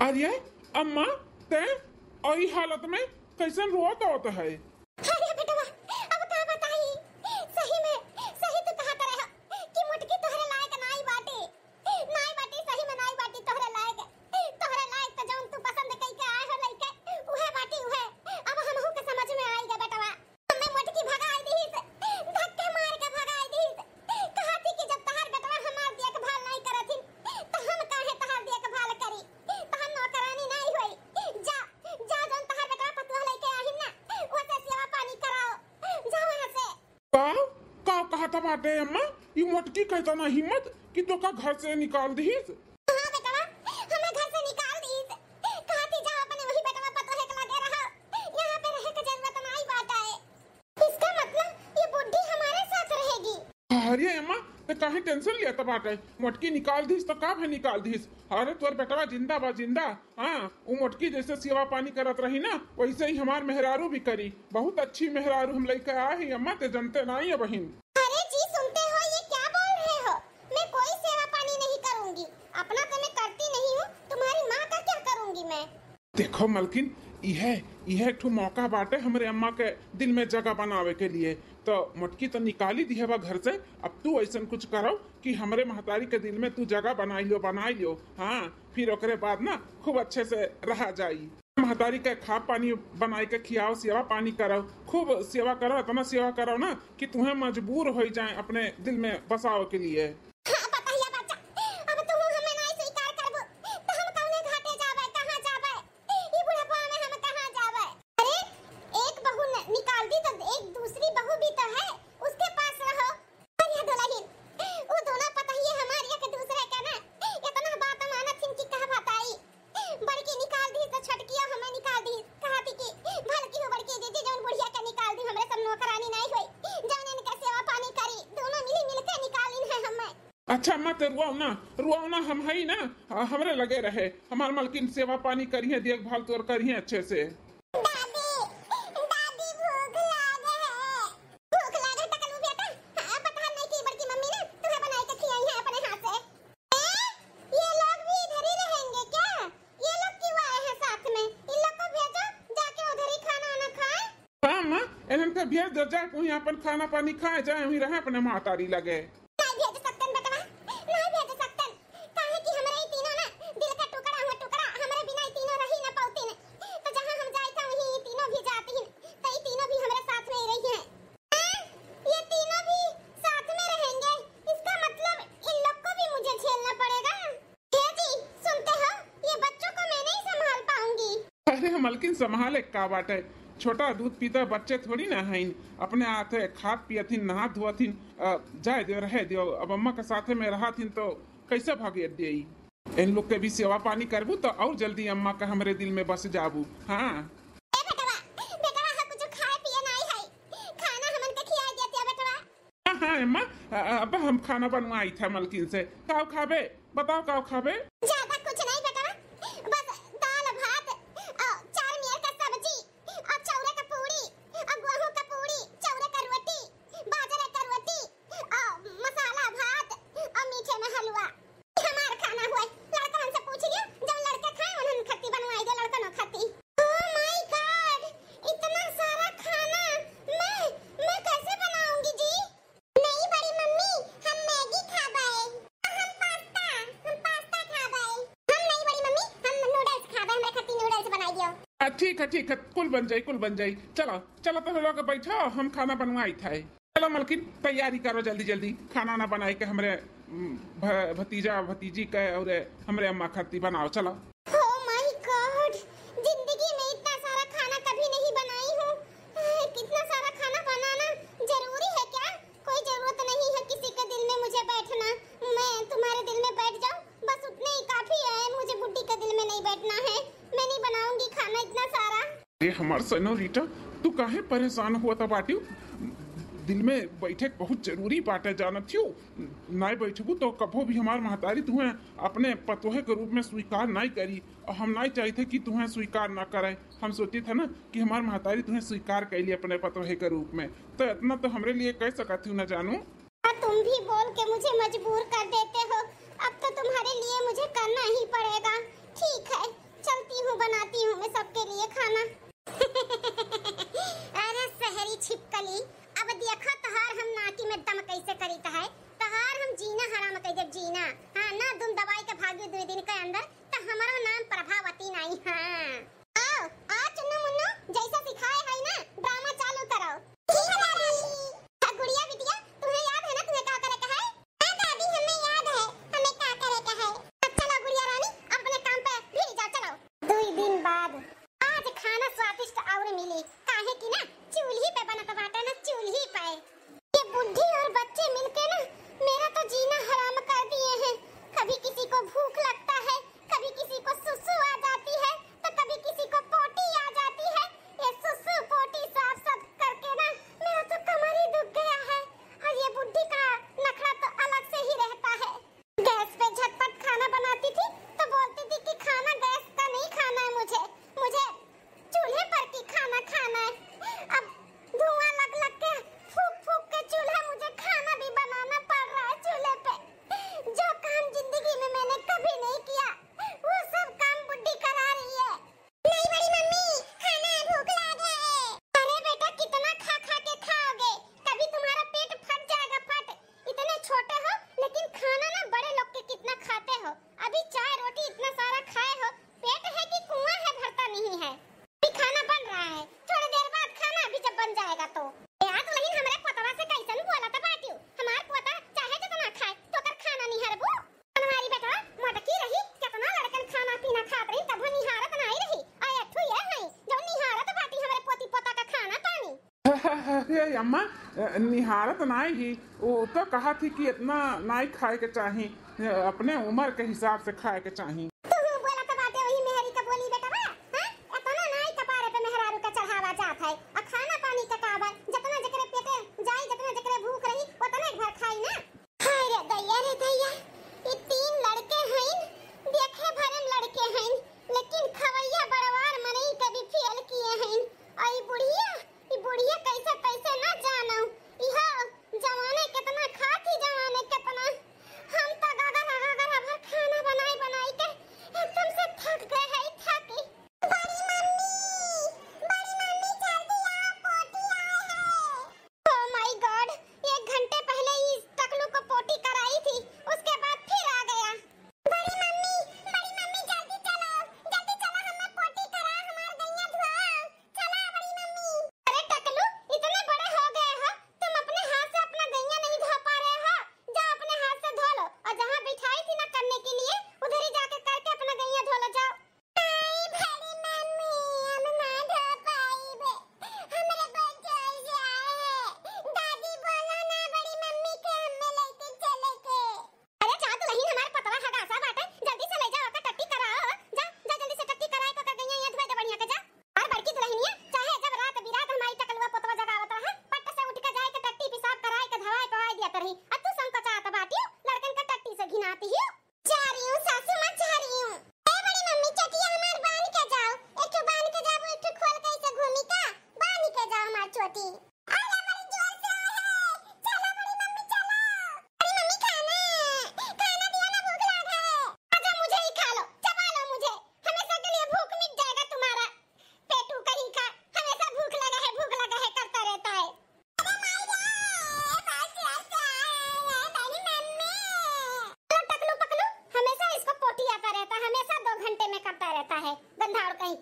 अरे अम्मा, तैं अई हालत में कैसन रोत आवत है? अरे बेटवा, अब का बताई, सही में, सही तू कहत रहे हो कि मोटकी तोहरे लायक नाई बाटे, नाई बाटे, सही में नाई बाटे तोहरे लायक। तोहरे लायक तो जौन तू पसंद कई के आए हो लइके, उहे बाटी उहे। अब हमहू के समझ में आई गा बेटवा। हमें मोटकी भगाई दीस, धक्के मार के भगाई दीस। कहती कि जब तहार बेटवा हमार देखभाल नाई करथिन, तो हम काहे तहार देखभाल करी? तहार नौकरानी नाई होई। जा, जा जौन तहार बेटवा पतोह लइके आहिन ना, ओसे सेवा पानी कराओ। जा वहाँ से। का? का कहत बाटे अम्मा? ई मोटकी कैतना हिम्मत कि तोका घर से निकाल दीस? हाँ बेटवा, हमें घर से निकाल दीस। कहती जा अपने वही बेटवा पतोह के लगे रहो, यहाँ पे रहे के जरूरत नाई बाटे। इसका मतलब ये बुढ़ी हमारे साथ रहेगी। अरे अम्मा, तो काहे tension लेत बाटे? मोटकी निकाल दीस तो का भे निकाल दीस? अरे तोर बेटवा जिंदा बा, जिंदा। हाँ, उ मोटकी जैसे सेवा पानी करत रही ना, वैसे ही हमार मेहरारू भी करी। बहुत अच्छी मेहरारू हम लइके आए ही अम्मा, ते जनते नाई है बहिन। अरे जी, सुनते हो, ये क्या बोल रहे हो? मैं कोई सेवा पानी नहीं करूँगी, अपना तो मैं करती नहीं हूँ, तुम्हारी माँ का क्या करूँगी मैं? देखो मलकिन, इहे, इहे ठो मौका बाटे हमरे अम्मा के दिल में जगह बनावे के लिए। तो मोटकी तो निकाली दिहे बा घर से, अब तू ऐसन कुछ करो कि हमरे महतारी के दिल में तू जगह बनाई लियो, बनाई लियो। हाँ, फिर ओकरे बाद ना खूब अच्छे से रहा जाई। महतारी के खा पानी बनाई के खियाओ, सेवा पानी करो, खूब सेवा करो, इतना सेवा करो ना कि तुम्हें मजबूर हो जाए अपने दिल में बसावे के लिए। हाँ, पतहिया बच्चा, अब तू हमें नहीं स्वीकार करबू, तो हम कौने घाटे जाबे, कहाँ जाबे? ई बुढ़ापा में हम कहाँ जाबे? अरे, एक बहू न-, निकाल दी तो एक दूसरी बहू भी तो है, उसके पास रहो। अरे दुलहिन, वो दोनों पतहिए हमार एक दूसरे के ना अच्छा अम्मा, तो रुआओ ना, रुआओ ना, हम हई ना, ह-, हमरे लगे रहे, हमार मलकिन सेवा पानी करिहे, देखभाल तोर करिहे अच्छे से। दादी, दादी, भूख लाग है। भूख लाग है, तकलू बेटा। हाँ, पता नहीं कि बड़की मम्मी ना तुम्हें बनाई के खियाई है अपने हाथ से। ए, ये लोग भी इधर ही रहेंगे क्या? ये लोग क्यों आए हैं साथ में? इन लोग को भेजो, जाके उधर ही खाना वाना खाए। हाँ माँ, इन्हन के भेज दो, जाए वहीं अपन खाना पानी खाए, जाए वहीं रहे अपने महतारी लगे। नहीं भेज सकतन बेटवा, नहीं भेज सकतन। काहे कि हमरे ई तीनों ना दिल का टुकड़ा हुआ टुकड़ा, हमरे बिना ई तीनों रही ना पौतीन। तो जहाँ हम जाइत है वहीं ई तीनों भी जातीन, तो ई तीनों भी हमरे साथ में ही रही हैं। हाँ, ये तीनों भी साथ में रहेंगे, इसका मतलब इन लोग को भी मुझे झेलना पड़ेगा। हे जी, सुनते हो? ये बच्चों को मैं नहीं संभाल पाऊंगी। अरे मलकिन, संभाले का बाटे, छोटा दूध पीता बच्चे थोड़ी ना हईन, अपने हाथे खात पियथिन, नहात धोअथिन। अ, जाए दियो, रहे दियो, अब अम्मा के साथे में रहथिन तो कैसे भागे देई? इन लोग के भी सेवा पानी करबू तो और जल्दी अम्मा का हमरे दिल में बस जाबू। हाँ। ए बेटवा, बेटवा, हम कुछ खाए पिए नहीं है, खाना हमन के खियाए देतिया बेटवा। हाँ, हाँ, अम्मा, अ, अ, अब हम खाना बनवाइत है मलकिन से। काव खाबे? बताओ, काव खाबे? ज्यादा कुछ नहीं बेटवा, बस दाल भात और चार मेर का सब्जी और चौरे का पूड़ी और गेहूं का पूड़ी, चौरे का रोटी, बाजरे का रोटी और मसाला भात और मीठे में हलवा। हमार खाना हुए, लड़कन से पूछ लियो, जब लड़के खाए उन्हन खत्ती बनवाई दे, लड़कनों खत्ती। Oh my God, इतना सारा खाना, मैं, मैं कैसे बनाऊंगी जी? नहीं बड़ी मम्मी, हम मैगी खाबे। हम पास्ता, हम पास्ता खाबे। हम नहीं बड़ी मम्मी, हम नूडल्स खाबे, हमरे खातिर नूडल्स बनाई दियो। आ, ठीक है, ठीक है, कुल बन जाई, कुल बन जाई। चलो, चलो तो लोग बैठो, हम खाना बनवाइत है। चलो मलकिन, तैयारी करो जल्दी जल्दी, खाना ना बनाए के हमरे, उम, भ-, भतीजा भतीजी के और हमरे अम्मा खातिर बनाओ, चलो। Oh my God, जिंदगी में इतना सारा खाना कभी नहीं बनाई हूँ। आह, कितना सारा खाना बनाना जरूरी है क्या? कोई जरूरत नहीं है किसी के दिल में मुझे बैठना। मैं तुम्हारे दिल में बैठ जाऊँ, बस उतने ही काफी है। मुझे बुड्ढी के दिल में नहीं बैठना है। मैं नहीं बनाऊंगी खाना इतना सारा। अरे हमार सेनोरिटा, तू काहे परेशान हुआ था बाटियो? दिल में बैठे बहुत जरूरी बाटे, जानत हियो। नाय बैठबू तो कभो भी हमार महतारी तुहें अपने पतोहे के रूप में स्वीकार नाय करी, और हम नाय चाहित है कि तुहें स्वीकार ना करे। हम सोचित है ना कि हमार महतारी तुहें स्वीकार कैली अपने पतोहे के रूप में, तो इतना तो हमरे लिए कह सकत हियो ना जानू। अब तुम भी बोल के मुझे मजबूर कर देते हो, अब तो तुम्हारे लिए मुझे करना ही पड़ेगा। ठीक है, चलती हूँ, बनाती हूँ मैं सबके लिए खाना। अरे शहरी छिपकली, अब देखो तोहार हम नाकी में दम कैसे करीत है, तोहार हम जीना हराम कर देब, जीना। हाँ, ना तुम दवाई के भागियो दो दिन के अंदर, तो हमारा नाम प्रभावती नहीं। हाँ, आओ, आओ चुन्नू मुन्नू, जैसा सिखाए है ना, ड्रामा चालू करो। ठीक है दादी। हाँ, गुड़िया बिटिया, तुम्हें याद है ना, तुम्हें क्या करे का है? हाँ दादी, हमें याद है, हमें क्या करे का है। अच्छा लो गुड़िया रानी, अपने काम पे भिड़ी जाओ, चलो। दुई दिन बाद। आज खाना स्वादिष्ट और मिली, काहे कि ना चूल्ही पे बनत बाटे ना, चूल्ही पे। ये बुढ़ी और बच्चे मिलके ना मेरा तो जीना हराम कर दिए हैं। कभी किसी को भूख लगता है, कभी किसी को सुसु आ जाती है, तो कभी किसी को पोटी आ जाती है। ये सुसु पोटी साफ साफ करके ना मेरा तो कमर ही दुख गया है। और ये बुढ़ी का नखरा तो अलग से ही रहता है। गैस पे झटपट खाना बनाती थी तो बोलती थी कि खाना गैस का नहीं खाना है मुझे, मुझे चूल्हे पर की खाना खाना है। अब धुआं लग लग के, फूक फूक के चूल्हा, मुझे खाना भी बनाना पड़ रहा है चूल्हे पे। जो काम जिंदगी में मैंने कभी नहीं किया, वो सब काम बुड्ढी करा रही है। नहीं बड़ी मम्मी, खाना है, भूख लग है। अरे बेटा, कितना खा खा के खाओगे, कभी तुम्हारा पेट फट जाएगा, फट। इतने छोटे हो लेकिन खाना ना बड़े लोग के कितना खाते हो। अभी चाय रोटी इतना सारा खाए हो, पेट है कि कुआं है भरता नहीं है। अभी खाना बन रहा है, थोड़ी देर बाद खाना अभी जब बन जाएगा तो। ए, आ दुल्हन, हमरे पोतवा से कैसन बोलत बाटियो? हमार पोता चाहे जितना खाए, तो ओकर खाना निहारबू? हमारी बेटवा मोटकी रही, कितना लड़कन खाना पीना खात रही, तबो निहारत नाई रही। आ एठू ये हई, जो निहारत बाटी हमरे पोती पोता का खाना पानी। हे अम्मा, निहारत नाई ही, वो तो कहा थी कि इतना नाई खाए के चाही, अपने उम्र के हिसाब से खाए के चाही। तू बोलत बाटे वही मेहरी का बोली बेटवा, हाँ? इतना नाई कपारे पे मेहरारू का चढ़ावा जात है, और खाना पानी का काबर, जितना जेकरे पेटे जाई, जितना जेकरे भूख रही, उतना एक भर खाई ना। हाय रे दैया, रे दैया,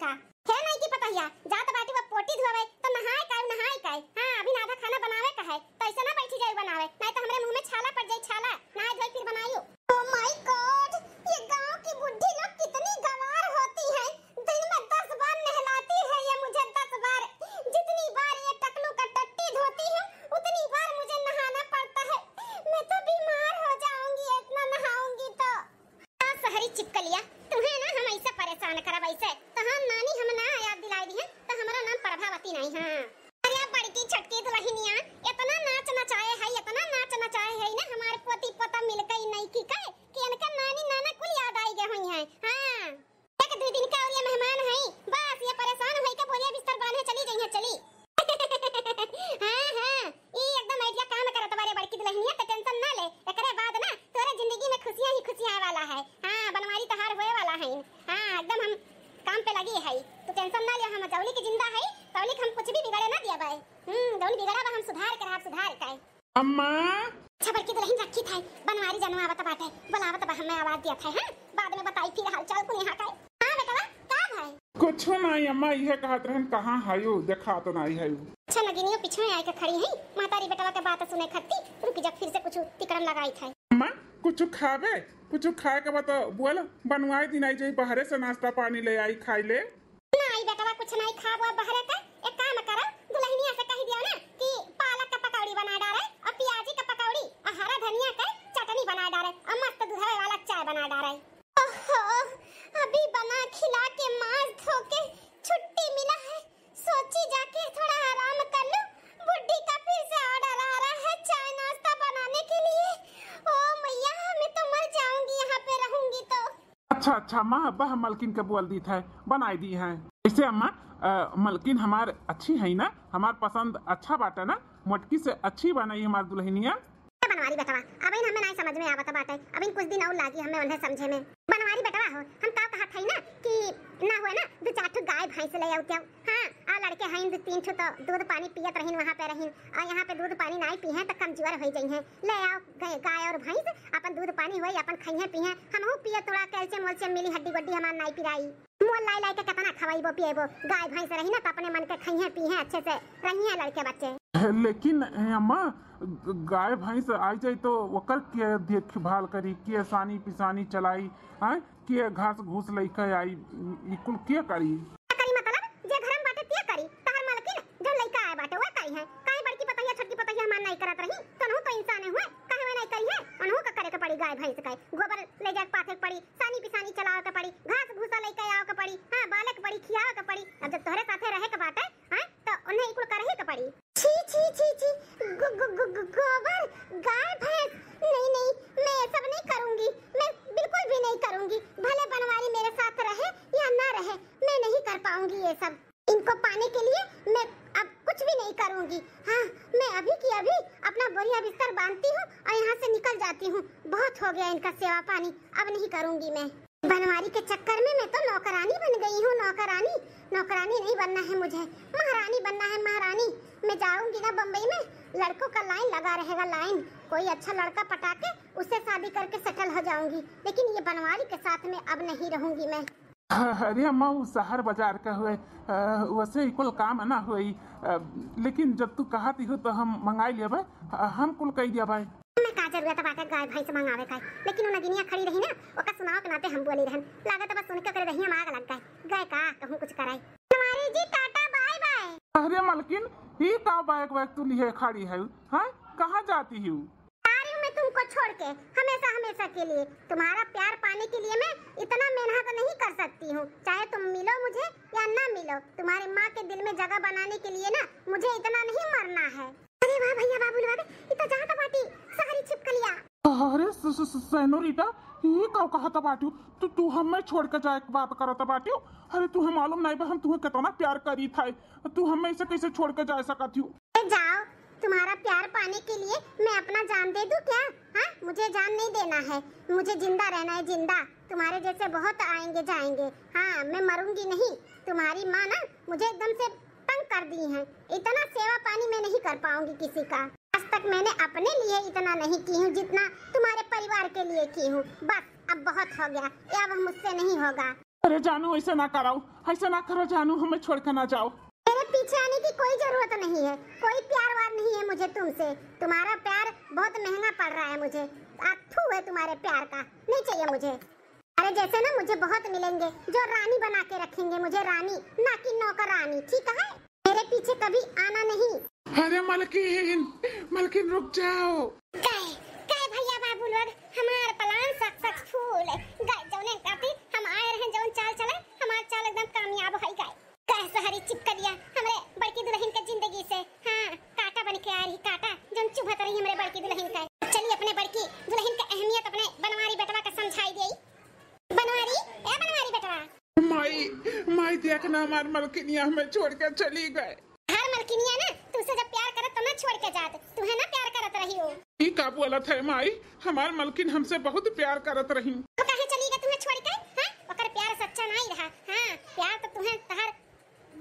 का। हे नाई की पतहिया, जात बाटी अब पोटी धोवे, तो नहाए काई, नहाए काई। हाँ, अभी आधा खाना बनावे का है, तो ऐसे ना बैठी जाई बनावे, नाहीं तो हमरे मुँह में छाला पड़ जाई, छाला। नहाए धोई फिर बनायू। Oh my God, ये गांव की बूढ़ी लोग कितनी गंवार होती हैं। दिन में दस बार नहलाती है ये मुझे, दस बार। जितनी बार ये टकलू का टट्टी धोती हूँ, उतनी बार मुझे नहाना पड़ता है। मैं तो बीमार हो जाऊंगी इतना नहाऊंगी तो। आ, शहरी छिपकलिया, तुम्हें ना हम ऐसे परेशान करब ऐसे, तो हम नानी हम ना याद दिलाई दिहन, तो हमारा नाम प्रभावती नहीं है। अरे बड़की छोटकी दुलहिनिया, इतना नाच नचाए है, इतना नाच नचाए है ना, हमारे पोती पोता मिलके ई नई की कहे कि इनका नानी नाना कुल याद आई गए हुई हैं। हाँ, एक दो दिन का और ये मेहमान हैं, बस ये परेशान होई के बोरिया बिस्तर बांधे चली जाइए, चली। हाँ, हाँ, ई एकदम idea काम करत बारे बड़की दुलहिनिया, तो tension ना ले, एकरे बाद ना तोरे जिंदगी में खुशियाँ ही खुशियाँ आए वाला है। हाँ, बनवारी तहार होए वाला है। हाँ, एकदम हम काम पे लगी है, तू tension ना ले, हम जौली के जिंदा है, तौली के हम कुछ भी बिगड़े ना दिया बाए। हम्म, जौन बिगड़ा बा हम सुधार के रहब, सुधार के। अम्मा। अच्छा बड़की दुलहिन रखी था, बनवारी जनवा आवत बाटे, बुलावत बा, हमें आवाज दिया था, हाँ? बाद में बताई फिर हाल चाल कुल यहाँ का। हाँ बेटवा, का भाई? कुछ नहीं अम्मा, इहे कहत रहन कहाँ हयू, देखा तो नहीं हयू। अच्छा नगिनियो पीछे आए के खड़ी है, महतारी बेटवा के बात सुने खाती, रुक जा फिर से कुछ तिकड़म लगाई था। अम्मा, कुछ खाबे? कुछ खाए के बा तो बोल, बनवाई दिनाई जाई, बाहरे से नाश्ता पानी ले आई, खाई ले। नाई बेटवा, कुछ नाई खाब अब बहरे का। एक काम करो, दुलहिनिया से कहि दियो ना कि पालक का पकौड़ी बना डारे और प्याजी का पकौड़ी और हरा धनिया का चटनी बना डारे और मस्त दूधवे वाला चाय बना डारे। ओहो, अभी बना खिला के मांस धो के छुट्टी मिला है, सोची जाके थोड़ा आराम कर लूं। बुढ़ी का फिर से order आ रहा है चाय नाश्ता बनाने के लिए। ओ मैया, मैं तो मर जाऊंगी यहाँ पे रहूंगी तो। अच्छा अच्छा माँ, बह मलकिन के बोल दी थे, बनाई दी है। ऐसे अम्मा, अ, मलकिन हमार अच्छी है ना, हमार पसंद अच्छा बाटे ना, मोटकी से अच्छी बनाई हमार दुलहिनिया। ए बनवारी बेटवा, अबहिन हमें नाई समझ में आवत बाटे, अबहिन कुछ दिन और लागी हमें उन्हें समझे में। बनवारी बेटवा हो, हम का कहत हई ना कि ना हुए ना, दो चार ठो गाय भैंस ले आउते हो। हाँ, आ लड़के हईन दो तीन ठो तो दूध पानी पियत रहीन, वहाँ पे रहीन, और यहाँ पे दूध पानी नाई पी हैं तो कमजोर हो जाई हैं। ले आओ गाय, गाय और भैंस, अपन दूध पानी होई, अपन खइहें पीहें, हमहू पिए, थोड़ा कैल्शियम वैल्शियम मिली, हड्डी गोड्डी हमार नाई पिराई। मोल लाई लाई के कितना खवाइबो पिएबो, गाय भैंस रही ना तो अपने मन के खइहें पीहें, अच्छे से रहिहें लड़के बच्चे। लेकिन ए, अम्मा, ग-, गाय भैंस आई जाई तो ओकर के देखभाल करी, के सानी पिसानी चलाई, आय, के घास घूस लइके आई, ई कुल के करी? का करी मतलब, जे घर में बाटे ते करी, तहर मालकिन जो लइका आए बाटे वो करी है, काहे बड़की पतहिया छोटकी पतहिया हमार नाई करत रही, तो उनहू तो इंसान हुए, काहे वो नाई करी है, उनहू का करे के पड़ी, गाय भैंस का गोबर ले जाए के पाथे के पड़ी, सानी पिसानी चलावे के पड़ी, घास भूसा लइके आवे के पड़ी, हाँ, बाले के पड़ी, खियावे के पड़ी। अब जब तोहरे साथे रहे के बाटे, हाँ, तो उन्हें ई कुल करही के पड़ी। छी, छी, छी, छी, गो-, गो-, गो-, गो-, गोबर, गाय, भैंस, नहीं, नहीं, मैं ये सब नहीं करूंगी, मैं बिल्कुल भी नहीं करूंगी, भले बनवारी मेरे साथ रहे या ना रहे, मैं नहीं कर पाऊंगी ये सब। इनको पाने के लिए मैं अब कुछ भी नहीं करूंगी। हाँ, मैं अभी की अभी अपना बोरिया बिस्तर बांधती हूँ और यहाँ से निकल जाती हूँ। बहुत हो गया इनका सेवा पानी, अब नहीं करूंगी मैं। बनवारी के चक्कर में मैं तो नौकरानी बन गई हूँ, नौकरानी। नौकरानी नहीं बनना है मुझे, महारानी बनना है, महारानी। मैं जाऊंगी ना बम्बई में, लड़कों का लाइन लगा रहेगा, लाइन। कोई अच्छा लड़का पटा के उससे शादी करके सेटल हो जाऊंगी, लेकिन ये बनवारी के साथ में अब नहीं रहूंगी मैं। अरे अम्मा, वो शहर बाजार का हुए, अ, वैसे ही कुल काम ना हुई, अ, लेकिन जब तू कहत हो तो हम मंगाई लेबे, अ, हम कुल कही देबे। मैं का जरूरत बाटे गाय भैंस मंगावे का, लेकिन वो नगिनिया खड़ी रही ना, ओका सुनाव के नाते हम बोली रहन। लागत बस सुन के ओकरे दहिया में आग लग गए, गए का कहूँ कुछ कराई। हमारी जी टाटा बाय बाय। अरे मलकिन, ई का बैग वैग तू लिए खड़ी है, हैं? कहाँ जाती हो? जा रही हूँ मैं तुमको छोड़ के हमेशा हमेशा के लिए। तुम्हारा प्यार पाने के लिए मैं इतना मेहनत नहीं कर सकती हूँ, चाहे तुम मिलो मुझे या ना मिलो। तुम्हारी माँ के दिल में जगह बनाने के लिए ना मुझे इतना नहीं मरना है। अरे वाह भैया बाबू लोग, ई तो जात बाटी शहरी छिपकलिया। अरे स-, स-, स-, सेनोरिटा, ई का कहत बाटू? तू, तू हमें छोड़ के जाए के बात करत बाटू? अरे तू हम मालूम नहीं बा, हम तुहे कितना प्यार करी था, तू हमें ऐसे कैसे छोड़ के जा सकत हूँ? ए, जाओ, तुम्हारा प्यार पाने के लिए मैं अपना जान दे दूं क्या? हाँ, मुझे जान नहीं देना है, मुझे जिंदा रहना है, जिंदा। तुम्हारे जैसे बहुत आएंगे जाएंगे। हाँ, मैं मरूंगी नहीं। तुम्हारी माँ ना मुझे एकदम से तंग कर दी है, इतना सेवा पानी मैं नहीं कर पाऊंगी किसी का। आज तक मैंने अपने लिए इतना नहीं की हूँ जितना तुम्हारे परिवार के लिए की हूँ। बस, अब बहुत हो गया, ये अब मुझसे नहीं होगा। अरे जानू, ऐसा ना कराओ, ऐसा ना करो जानू, हमें छोड़ के ना जाओ। मेरे पीछे आने की कोई जरूरत नहीं है, कोई प्यार वार नहीं है मुझे तुमसे। तुम्हारा प्यार बहुत महंगा पड़ रहा है मुझे। आ, थू है तुम्हारे प्यार का, नहीं चाहिए मुझे। अरे जैसे ना मुझे बहुत मिलेंगे जो रानी बना के रखेंगे मुझे, रानी ना कि नौकरानी, ठीक है? मेरे पीछे कभी आना नहीं। अरे मलकिन, मलकिन रुक जाओ। गए, गए भैया बाबू लोग, हमार plan successful। गए जौने खातिर हम आए रहे, जौन चाल चले, हमार चाल एकदम कामयाब हो गए। गए शहरी छिपकलिया हमरे बड़की दुल्हन के जिंदगी से, हाँ, कांटा बन के आ रही, कांटा जौन चुभत रही हमरे बड़की दुल्हन का। चलिए अपने बड़की दुल्हन के अहमियत अपने बनवारी बेटवा के समझाई देई। बनवारी, ए बनवारी बेटवा। माई, माई देख ना, हमार मलकिनिया हमें छोड़ के चली गए। हर मलकिनिया ना तुमसे जब प्यार करत तो ना छोड़ के जात, तुम्हें ना प्यार करत रही हो। ई का बोलत है माई, हमार मलकिन हमसे बहुत प्यार करत रही। तो काहे चली गए तुम्हें छोड़ के? हाँ, ओकर प्यार सच्चा नहीं रहा। हाँ, प्यार तो तुम्हें तहर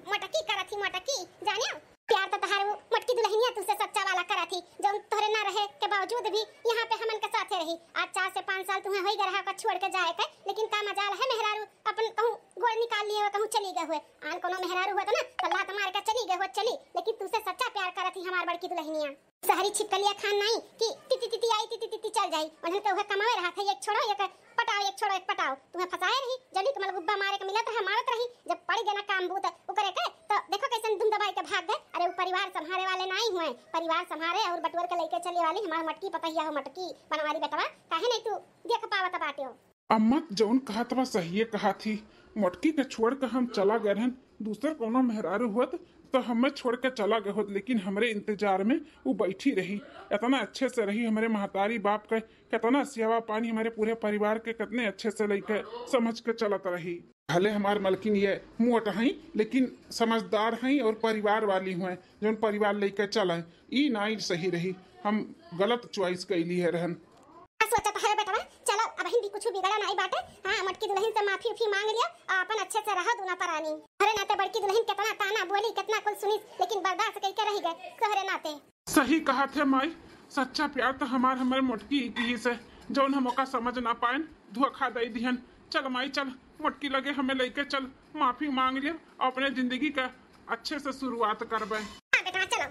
मोटकी करत ही, मोटकी, जानियो। प्यार तो तहार वो मोटकी दुल्हनिया तुझसे सच्चा वाला करत ही, जौन तोहरे ना रहे के बावजूद भी यहाँ पे हमन के साथे रही। आज चार से पाँच साल तुम्हें होई गए रहा ओकर छोड़ के जाए के, लेकिन का मजाल है मेहरारू अपन कहूँ गोड़ निकाल लिए हुए, कहूँ चली गए हुए। आन कोनो मेहरारू हुआ तो ना तो लात मार के चली गए हुए, चली, लेकिन तुझसे सच्चा प्यार करत ही हमार बड़की दुल्हनिया। शहरी छिपकलिया खान नहीं कि तिती तिती आई, तिती तिती चल जाई। उन्हन के उहे कमावे रहा था, एक छोड़ो एक पटाओ, एक छोड़ो एक पटाओ। तुम्हें फंसाए रही, जली के मलगुब्बा मारे के मिलत रहे, मारत रही। जब पड़ी गए ना काम बूत ओकरे के, तो देखो कैसन दुम दबाई के भाग गए। अरे वो परिवार संभारे वाले नहीं हुए, परिवार संभारे और बटुअर के लेके चले वाली हमार मटकी पतहिया हो, मटकी बनवारी बेटवा, काहे नहीं तू देख पावत बाटे हो? अम्मा जौन कहत बा सहिए कहत ही। मोटकी के छोड़ के हम चला गए रहन, दूसर कोनो मेहरारू होत तो हमें छोड़ के चला गए होत, लेकिन हमरे इंतजार में वो बैठी रही। इतना अच्छे से रही, हमरे महतारी बाप के कितना सेवा पानी, हमरे पूरे परिवार के कितने अच्छे से लेके समझ के चलत रही। भले हमार मलकिन ये मोट हई, लेकिन समझदार हई और परिवार वाली हुए, जौन परिवार लेके चले, ई नाई सही रही। हम गलत choice कैली है रहन। का सोचत है बेटवा? चलो, अबहिन भी कुछ बिगड़ा नाई बाटे। हाँ, मोटकी दुल्हन से माफी उफी मांग लिया, आ अपन अच्छे से रहा दूना परानी। अरे नाते बड़की दुल्हन कितना ताना बोली, कितना कुल सुनिस, लेकिन बर्दाश्त करके रह गए तोहरे नाते। सही कहत है माई, सच्चा प्यार तो हमार हमरे मोटकी की ही से, जौन हम ओका समझ ना पाएन, धोखा दे दिहन। चल माई चल, मोटकी लगे हमें लेके चल, माफी मांग लिया, अपने जिंदगी का अच्छे से शुरुआत करबे। हाँ बेटवा चलो।